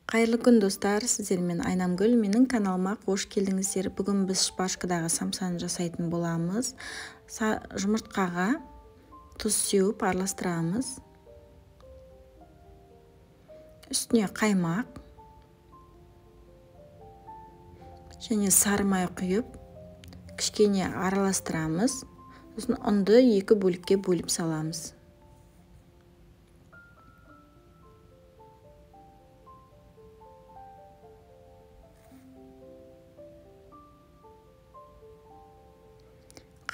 Қайырлы күн, достар! Сіздермен Айнамгүл. Менің каналыма қош келдіңіздер. Бүгін біз шпажкадағы самсаны жасайтын боламыз. Жұмыртқаға тұз сеуіп араластырамыз. Үстіне қаймақ және сары май құйып, кішкене араластырамыз. Сосын ұнды екі бөлікке бөліп саламыз.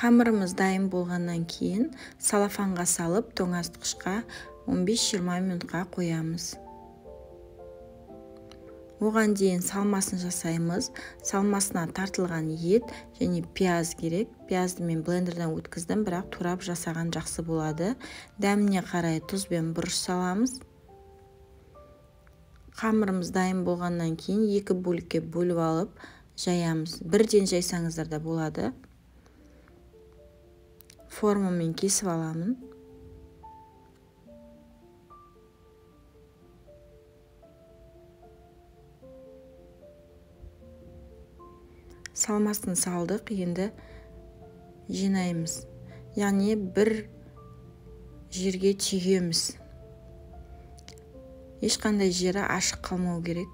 Қамырымыз дайын болғаннан кейін салафанға салып, тоңазытқышқа 15-20 минутқа қоямыз. Оған дейін салмасын жасаймыз. Салмасына тартылған ет және пияз керек. Пиязды мен блендерден өткіздім, бірақ турап жасаған жақсы болады. Дәміне қарай тұз бен бұрыш саламыз. Қамырымыз дайын болғаннан кейін екі бөлікке бөліп алып жаямыз. Бірден жайсаңыздар да болады. Формамен кесіп аламын. Салмасын салдық, енді жинаймыз. Яғни бір жерге түйеміз. Ешқандай жері ашық қалмау керек.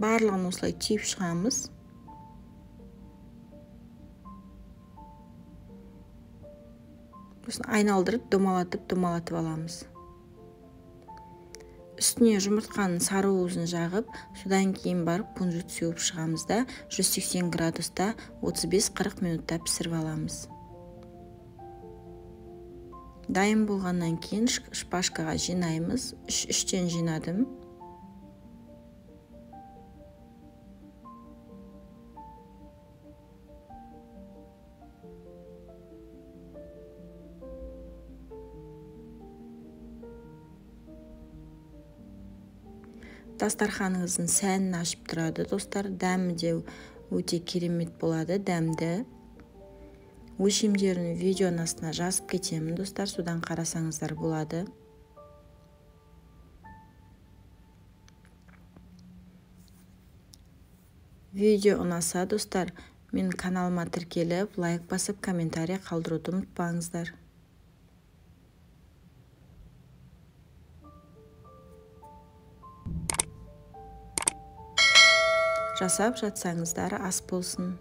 Барлығын осылай түйіп шығамыз. Сосын айналдырып, домалатып аламыз. Үстіне жұмыртқаның сары уызын жағып, содан кейін барып кунжут сеуіп шығамыз да, 180 градуста 35-40 минутта пісіріп аламыз. Дайын болғаннан кейін шпажкаға жинаймыз. Үш-үштен жинадым. Дастарханыңыздың сәнін ашып тұрады, достар. Дәмі де өте керемет болады, дәмді. Өлшемдерін видеоның астына жазып кетемін, достар, содан қарасаңыздар болады. Видео ұнаса, достар, менің каналыма тіркеліп, лайк басып, комментарий қалдыруды ұмытпаңыздар. Жасап жатсаңыздар, ас болсын.